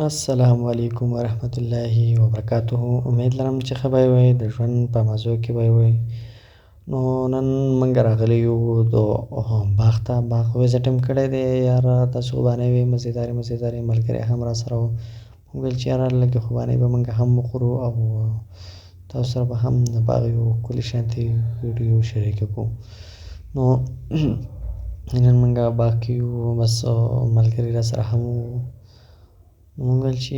السلام علیکم ورحمت الله وبرکاته. امید لرم چې ښه به وئ، د ژوند په مزو کې به وئ. نو نن موږ راغلي یو د باغ ته، باغ وزټ هم کړی دی. یاره داسې خوبانۍ وې، مزېدارې مزېدارې، ملګری هم راسره و. موږ ویل چې یاره لږې خوبانۍ به موږ هم وخورو او تاسو سره به هم د باغ یو ښکلې شانتې ویډیو شریکه کړو. نو نن موږ باغ کې یو، بس ملګري راسره هم وو. موږ ویل چې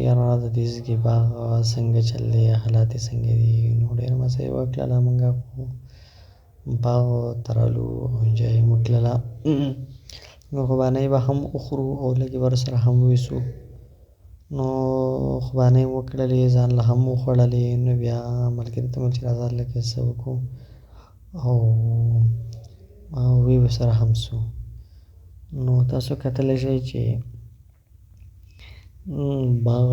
یاره د دې ځای باغ څنګه چل دی، حالات یې څنګه دي. نو ډېره مزه یې وکړله. موږ خو باغ ته رالو او انجوای یې وکړله. نو خوبانۍ به هم وخورو او لږې به ورسره هم ویسو. نو خوبانۍ مو وکړلې، ځان له هم وخوړلې. نو بیا ملګري ته مو ویل چې راځه لږه څه وکړو او وی به سره هم سو. نو تاسو کتلی شئ چې باغ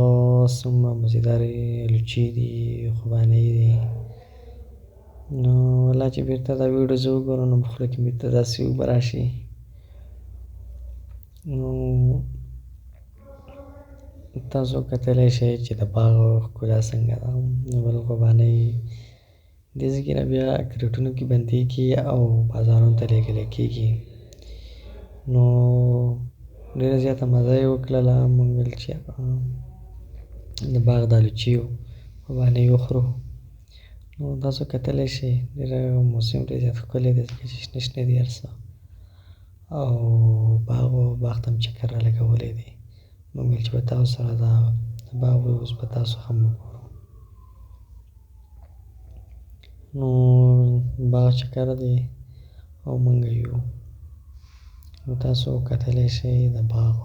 څومره مزېدارې الوچې دي، خوبانۍ دي. نو والله چې بېرته دا ویډیو زه وګورم نو په خوله کې مې بېرته داسې اوبه راشي. نو تاسو کتلی شئ چې د باغ ښکلا څنګه ده. نو بل خوبانۍ دې ځای نه بیا کرېټونو کې بندېږي او بازارونو ته لېږلی کېږي. نو ډېره زیاته مزه یې وکړله. موږ ویل چې د باغ د الوچیو خوبانۍ وخورو. نو تاسو کتلی شئ ډېره موسم ډېر زیات ښکلی دی، ځکه چې شنه شنه دي هر څه، او باغ باغ ته هم چکر را لګولی دی. موږ ویل چې به تاسو سره دا باغ اوس به تاسو هم وګورو. نو باغ چکر دی او موږ یو. نو تاسو کتلی شئ د باغ.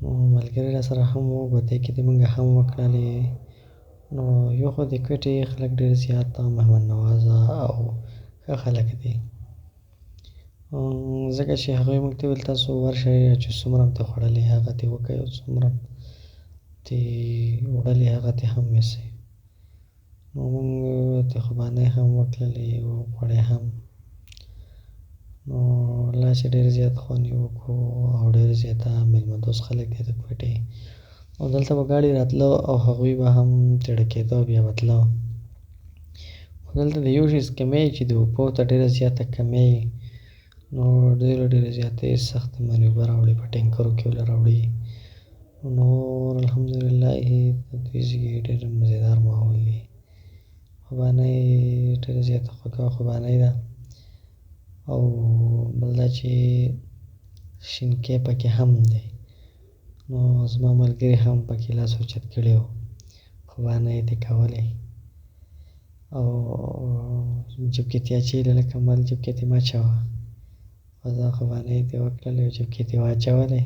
نو ملګري را سره هم وو، ګوتې کې دې موږ هم وکړلې. نو یو خو د کوټې خلک ډېر زیات مهمان نوازه او ښه خلک دي، ځکه چې هغوی موږ ته ویل تاسو ورشئ چې څومره هم ترې خوړلې هغه ترې وکئ او څومره ترې وړلې هغه ترې هم ویسئ. نو موږ ترې خوبانۍ هم وکړلې، وخوړې هم. نو الله چې ډېر زیات خوند یې وکړو او ډېر زیاته مېلمه دوست خلک دي د کوټې. او دلته به ګاډي راتلو او هغوی به هم تېره کېدو او بیا به تلو. خو دلته د یو شي کمی چې د اوبو ته ډېره زیاته کمی، نو ډېره ډېره زیاتې سختې باندې اوبه راوړي، په ټینکرو کې ول راوړي. نور الحمدلله د دې ځای ډېر مزېدار ماحول دی. خوبانۍ ډېره زیاته خوږه خوبانۍ ده. او بل دا چې شینکی پکې هم دی. نو زما ملګري هم پکې لاس اوچت کړی و، خوبانۍ یې ترې کولې او جیب کې ترې اچولې، لکه مل جیب کې ترې مه اچوه. خو دا خوبانۍ یې ترې وکړلې او جیب کې ترې واچولې.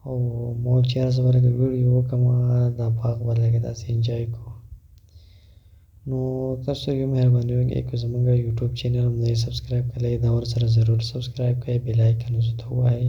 او ما ویل چې یاره زه به لږه ویډیو وکړم، دا باغ به لږ داسې انجوای کړو. نو تاسو یو مهرباني وکړئ، که زموږ یوټیوب چینل هم نه یې سبسکرایب کړی، دا ورسره ضرور سبسکرایب کړئ، بیل آیکن ورته ووهئ.